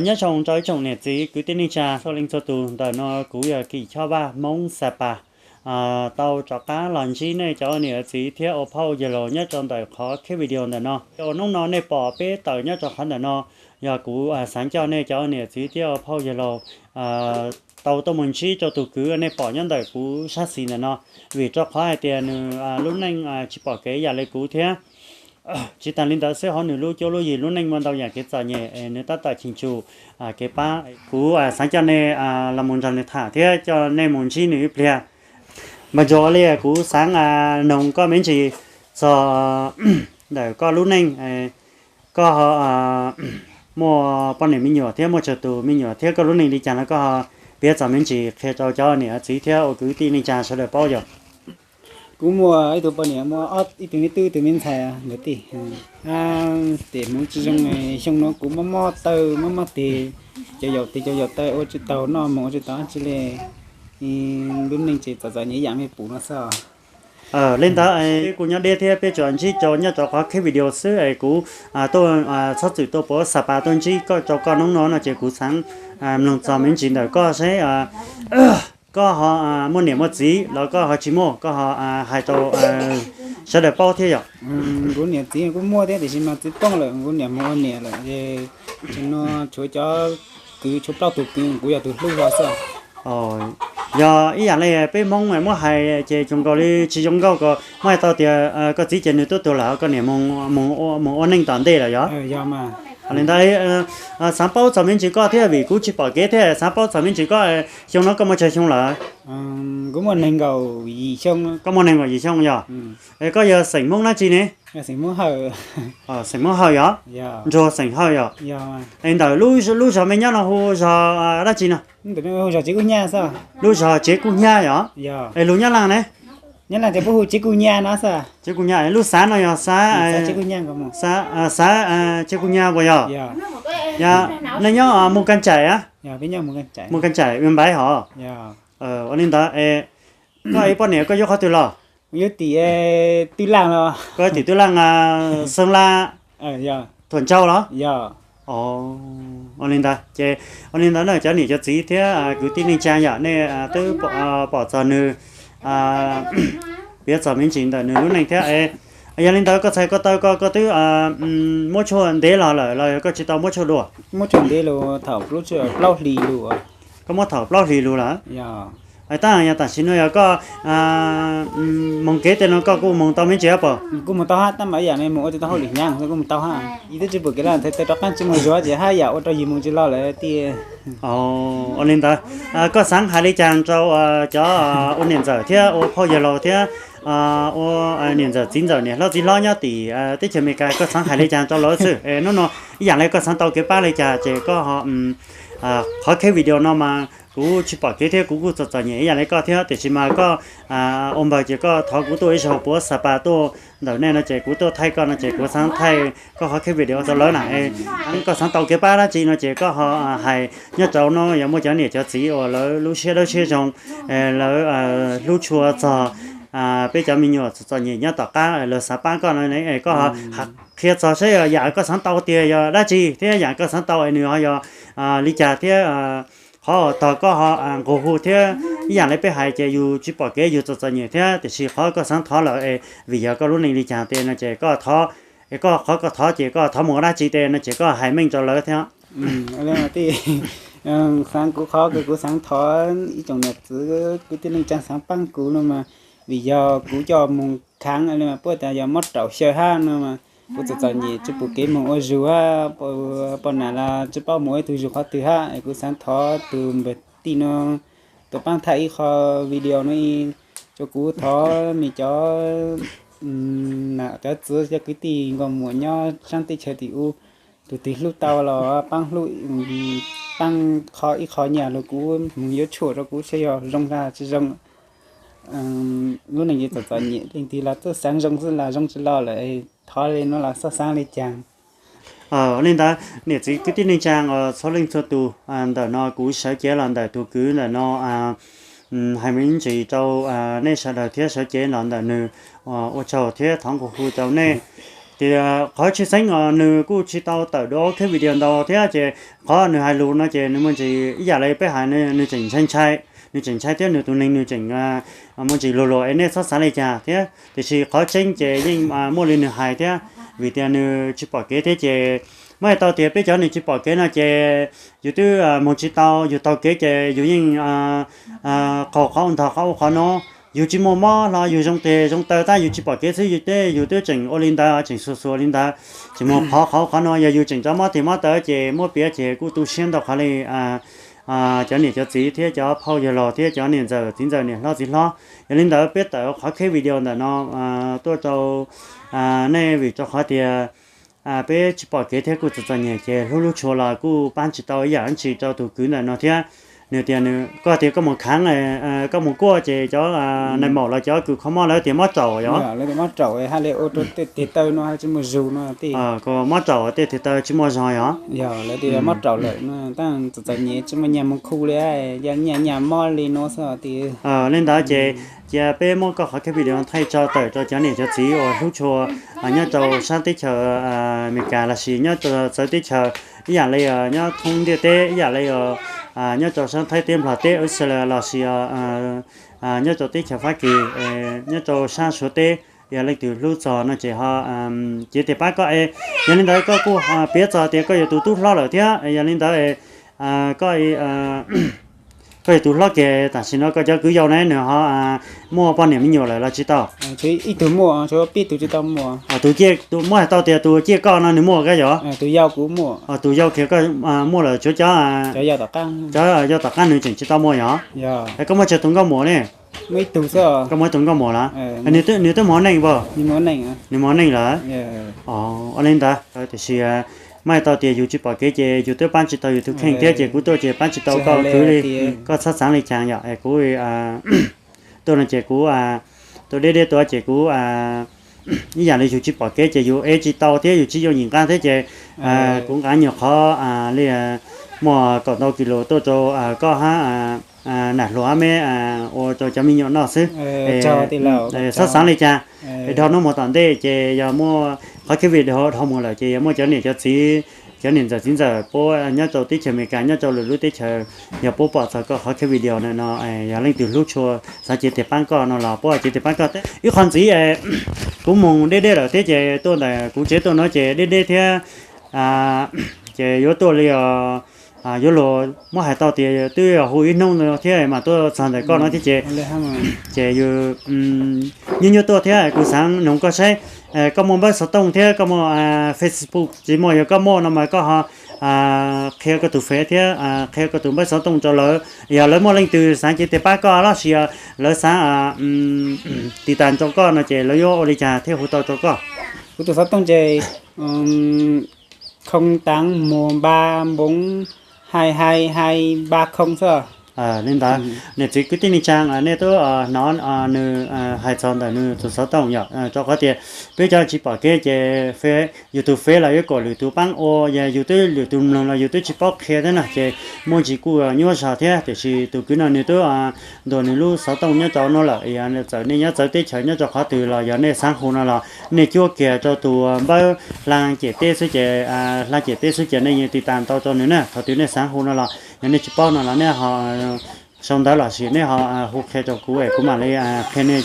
Nyob zoo rau ib tsoom niam txiv kwv tij neej tsa txhua leej txhua tus, ntawm no kuv yog Kim Choj Vaj Hmoob Xa Pas, tau rov qab los ntsib nej cov niam txiv thiab ua phauj yawg laus nyob rau ntawm qhov kheb video ntawm no. Ua hnub no nej pom peb tawm nyob rau qhov ntawm no, yog kuv xav coj nej cov niam txiv thiab ua phauj yawg laus tau tuaj mus ntsib rau tus kwv nej pom nyob ntawm kuv sab xis ntawm no, vim rau qhov hais tias nws lub neej tsis pom kev yam li kuv thiab. Tsis tas li ntawd xwb, hauv nws lub cuab lub yig lub neej muaj ntau yam kev txom nyem es nws tab tom cheem tsum kev pab. Kuv xav coj nej los mus nrog nws tham thiab coj nej mus ntsib nws ib pliag. Npawg Ntsuag, ua li kuv xav noog koj me ntsis txog ntawm koj lub neej, koj ho muaj poj niam me nyuam thiab muaj tsawg tus me nyuam thiab koj lub neej li cas no koj ho piav txog me ntsis qhia rau cov niam txiv thiab ua kwv tij neej tsa sawv daws paub yom. Kuv muaj ib tug poj niam, muaj ib tug me tub ib tug me ntxhais ntawd tij. Ces hmoov tsis zoo, xyoo no kuv mob mob taw mob mob tes, cov yaum tes cov yaum taw ua tsis tau, noj mov ua tsis tau dab tsi li. Lub neej ces txom txom nyem ib yam li pum no xwb. Li ntawd peb kuj nyob deb thiab peb tsuas ntsib rau nyob rau qhov kheb video xwb es kuv tuaj txhob txwm tuaj puag Xa Pas tuaj ntsib koj rau koj hnub no no ces kuv xav mloog txog me ntsis ntawm koj seb koj ho muaj niam muaj txiv los koj ho tsis muaj, koj ho hais rau sawv daws paub thiab yom. Kuv niam txiv kuj muaj thiab tiam sis mas txiv tooj lawm, kuv niam mus ua niam lawm es tsis no tshuav cov kwv, tshuav plaub tug kwv, kuv yog tus hlub hlo xwb. Yog ib yam li peb Hmoob muab hais ces tsuas nkaus li tsis zoo nkauj kom muab hais tau tias koj txiv ces nws tuaj tuag lawm, koj niam mus ua neej tom ntej lawm yog. Li ntawd xav paub txog me ntsis koj thiab vim kuv tsis pom kev thiab xav paub txog me ntsis koj, xyoo no koj muaj tsawg xyoo lawm? Kuv muaj nees nkaum yim xyoo. Koj muaj nees nkaum yim xyoo yog? Koj yog xeem Hmoob dab tsi ne? Xeem Hmoob Hawj yog? Ntsuag xeem Hawj yog? Es ntawm lub zos me nyob no hu zog dab tsi no? Lub zog Tsev Kuj Hnyiab yog? Es lus Nyab Laj ne? Tsev Kuj Hnyiab no xwb. Tsev Kuj Hnyiab, lub xav no yog xav, xav Tsev Kuj Hnyiab puas yog? Nej nyob Mus Kas Tsaim a? Mus Kas Tsaim Ua Npaiv hov? Ua li ntawd, koj ib poj niam koj yuav qhov twg los? Koj yuav tim Twj Laj, Xeeb Laj, Thuam Ntsauj los? Ua li ntawd ces, ua li ntawd na cov niam cov txiv thiab kwv tij neej tsa yom, nej twb pom txog nws, piav txog me ntsis ntawm nws lub neej thiab. Yog li ntawd koj txhais ko taw ko koj twb muab tshuaj ntev los lawm los koj tsis tau muab tshuaj dua? Muab tshuaj ntev los thaum plaub hlis lus. Koj muab thaum plaub hlis lus lawm? Tab yog tam sim no yog koj moog kev tej no koj kuj moog tau me ntsis pom? Kuj moog tau hab, tab mas ib yam li moog ua tsis tau hauj lwm hnyav kuj moog tau hab. Yus twb tsis pum kev lawm, thaum rov qaab tsis moog zuav ces hab yam ua rau yus moog tsis lo lawm tiag. Ua li ntawd, koj xaav hais li cas rau cov ua niam ntxawm thiab ua phauj yawg laus thiab ua niam ntxawm txiv ntxawm niam hlob txiv hlob nyob tim teb chaws Amelikas, koj xaav hais li cas rau lawv xwb? Hnub no ib yam li koj xaav tau kev pab li cas ces koj ho, qhov kheb video no mas kuv tsis pom kev thiab kuv kuj txom txom nyem ib yam li koj thiab, tiam sis mas koj ua npawg ces koj thov kuv tuaj ib zaug puag Xa Pas tuaj ntawm nej no ces kuv tuaj thaij koj no ces kuv xaav thaij koj qhov kheb video rau lawv na. Koj xaav tau kev pab dab tsi no ces koj ho hais nyob rau no, yog muaj cov niam cov txiv uas lawv lub siab dawb siab zoo, lawv hlub tshua txog peb cov me nyuam txom txom nyem nyob tom qab lawv xav pab koj no, koj ho qhia txog seb yam koj xaav tau tiag yog dab tsi thiab yam koj xaav tau nws ho yog li cas thiab qhov tog koj ho nqug hu thiab. Ib yam li peb hais ces yus tsis pom kev yus txom txom nyem thiab, tiam sis qhov koj xaav thov lawm es vim yog koj lub neej li cas tes no ces koj thov, es koj qhov koj thov ces koj thov mus ua dab tsi tes no ces koj hais meej rau lawv thiab. Xaav kuv qhov kuv xaav thov ib tsoom niam txiv kwv tij neej tsa xaav paab kuv no mas vim yog kuv coj moog khaav li mas puab tas yog mob raum xyaw hab no mas kuv txom txom nyem tsis pum kev moog ua zug hab, poj nam los tsis paub moog ua ib tug zug qhov twg hab. Kuv xaav thov tus npawg tij no tuaj paab thaij ib qho video no rau kuv, thov mej cov nam cov txiv cov kwv tij nkauj muam nyob saab teb chaws tim ub, tus twg hlub tau los paab hlub, paab qho ib qho nyiaj los kuv moog yuav tshuaj rau kuv saib yog zoo los tsis zoo. Lub neej txom txom nyem, leej twg los txawj xaav zoo xwb los zoo tsis lo lawm, thov li no los xaav xaav li cas? Li ntawd niam txiv kwv tij neej tsaa txhua leej txhua tus, ntawm no kuv sawv cev los ntawm tus kwv ntawm no hais me ntsis rau nej sawv daws thiab sawv cev los ntawm nws, ua tsaug thiab thov nqua hu rau nej. Qhov tshwj xeeb nws kuj tsis tau tawm dua ua qhib video ntau thiab ces qhov nws hais lus no ces nws muaj ntsis ib yam li peb hais, nws tseem ntshai ntshai, nws tseem ntshai thiab nws tus neeg nws tseem muaj ntsis luag luag es nej txhob xav li cas thiab. Tiam sis qhov tseeb ces yeej muaj li nws hais thiab, vim tias nws tsis pom kev thiab ces muab hais tau tias peb cov niam tsis pom kev no ces yus twb mus tsis tau, yus taug kev ces yus yeej qaug qhov ntog qhov ua qhov no. Yus tsis muaj mob los yus zoo tes zoo taw tab yus tsis pom kev xwb, yus twb tseem ua li ntawd, tseem xuas xuas li ntawd, tseem mus qhov qhov ua qhov no. Yog yus tseem rov mob tes mob taw ces muab piav ces kuj tu siab ntau qhov li cov niam cov txiv thiab cov phauj yawg laus thiab cov niam ntxawm txiv ntxawm niam hlob txiv hlob. Yog li ntawd peb tawm qhov qhib video ntawm no tuaj rau nej vim rau qhov tias peb tsis pom kev thiab kuj txom txom nyem ces hlub hlub tshua los kuj pab tsis tau ib yam dab tsi rau tus kwv ntawm no thiab. Nws tias, koj tias koj mus khav, koj mus kuaj ces cov nais maum los cov kws kho mob lawv tias mob raum yog, lawv tias mob raum haj li ua rau tej tes taw no tsis muaj zog no, mob raum tej tes taw tsis muaj zog yog, yog lawv tias mob raum lawm, tab txom txom nyem tsis muaj nyiaj mus khu li, yog nyiaj nyiaj mob li no xwb tias. Li ntawd ces cia peb muab koj qhov qhib video thaij tso tawm rau cov niam cov txiv uas hlub tshua nyob rau sab teb chaws Amelikas lossis nyob rau txawv teb chaws ib yam li nyob thoob ntiaj teb ib yam li nyob rau sab Thaib teb Nplog teb Australia lossis nyob rau teb chaws Fab Kis, nyob rau sab Suav teb. Yog leej twg hlub txog no ces ho cev tes pab koj es, yog li ntawd koj kuj piav txog tias koj yog tus tub hlob lawm thiab, yog li ntawd koj koj yog tus hlob kiag tam sim no koj cov kwv yau ne nws ho muaj poj niam me nyuam lawm los tsis tau? Ib tug muaj, ib tug tsis tau muaj. Tus ciaj, muab hais tau tias tus ciaj koj no nws muaj koj yog? Tus yau kiag koj muaj lawm, tshuav cov yau tom qab nws tseem tsis tau muaj yog? Koj muaj tsawg tus nkauj muam ne? Koj muaj ib tug nkauj muam lawm? Nws twb mus ua neej pab? Nws mus ua neej lawm. Ua li ntawd tiam sis muab hais tau tias yus tsis pom kev ces yus twb pab tsis tau yus tus kheej thiab ces kuv tuaj ces pab tsis tau koj kwv li. Koj txhob xav li cas yom, kuv tuaj no ces kuv tuaj deb deb tuaj ces kuv ib yam li yus tsis pom kev ces yus ev tsis tau thiab yus tsis yooj yim nqa thiab ces kuv nqa nyuag qhov li muaj kaum ntau kis lus tuaj rau koj hab nam hluas hab me ua rau cov me nyuam noj xwb. Txhob xav li cas, dhau hnub mus tom ntej ces yog muaj qhov kev video dhau mus lawm ces yog muaj cov niam cov txiv, cov niam ntxawm txiv ntxawm puab nyob rau teb chaws Amelikas nyob rau lwm lub teb chaws, yog puab pom txog koj qhov kev video na no, yog leej twg hlub tshua xav cev tes paab koj no los puab cev tes paab koj. Ib qho ntxiv, kuv moog deb deb lawm thiab ces tuaj ntawm kuv tsev tuaj no ces deb deb thiab, ces yuav tuaj li os, yuav luag muab hais tau tias twb hu ib hnub no thiab mas tuaj txog ntawm koj no thiab ces, ces yus nyuaj nyuaj tuaj thiab kuv xaav noog koj saib, koj muaj npawb xov tooj thiab koj muaj Facebook tsis muaj, yog koj muaj no mas koj ho qhia koj tus fev thiab qhia koj tus npawb xov tooj rau lawv, yog lawv muaj leej twg xaav cev tes paab koj los sis yog lawv xaav tiv tas rau koj no ces lawv yuav ua li cas thiaj hu tau rau koj? Kuv tus xov tooj ces khoo taav mus npa npoov hais hais hais npa khoo xwb. Li ntawd, niam txiv kwv tij neej tsaa, nej tub hnov nws hais txog ntawm nws tus xov tooj yom, rau qhov tias peb cov tsis pom kev ces yus tus fev los yuav kom lwm tus paab ua, yog yus twb lwm tus mloog los yus twb tsis paub qhia thiab no ces muaj ntsis kuj nyuaj zog thiab. Tiam sis tus kwv no nws twb ntuas nws lub xov tooj nyob rau no lawm, yog txawm nej nyob txawv teb chaws nyob rau qhov twg los yog nej xaav hu no los nej cuab kiag rau tus npawb hla cem teb xwb ces, hla cem teb xwb ces nej yeej tiv tas tau rau nws na. Thaum twg nej xaav hu no los yog nej tsis paub no los nej ho sau ntawv los sis nej ho hu qhia rau kuv es kuv mam li qhia nej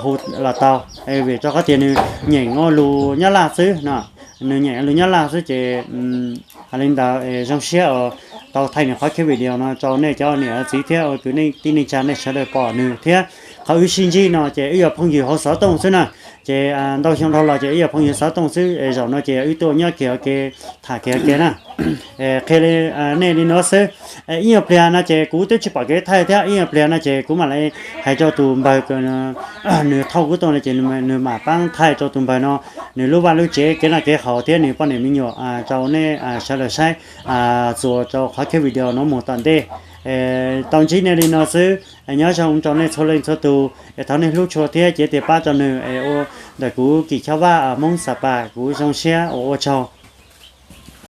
hu los tau. Vim rau qhov tias nws nyeem lus Nyab Laj xwb no, nws nyeem lus Nyab Laj xwb ces li ntawd zoo siab tau thaij nws qhov kev video no rau nej cov niam txiv thiab kwv tij neej tsaa nej sawv daws pom nws thiab. Qhov wb sib ntsib no ces wb yog phooj ywg hauv xov tooj xwb na, ces ntau xyoo dhau los ces wb yog phooj ywg xov tooj xwb, zaum no ces wb tuaj nyob kiag ua ke tham kiag ua ke na. Qhia li nej li no xwb, ib nyuag pliag no ces kuv twb tsis pom kev thaij thiab, ib nyuag pliag no ces kuv mam li hais rau tus npawg, nws thauj kuv tuaj no ces nws mam paab thaij rau tus npawg no, nws lub vaj lub tsev kev noj kev haus thiab nws poj niam me nyuam rau nej sawv daws saib, txuas rau qhov kev video no mus tom ntej. Tau ntsib nej li no xwb, nyob zoo rau nej txhua leej txhua tus, thov nej hlub tshua thiab cev tes paab rau nws es ua ntawm kuv Kim Choj Vaj Hmoob Xa Pas, kuv zoo siab uas ua tsaug.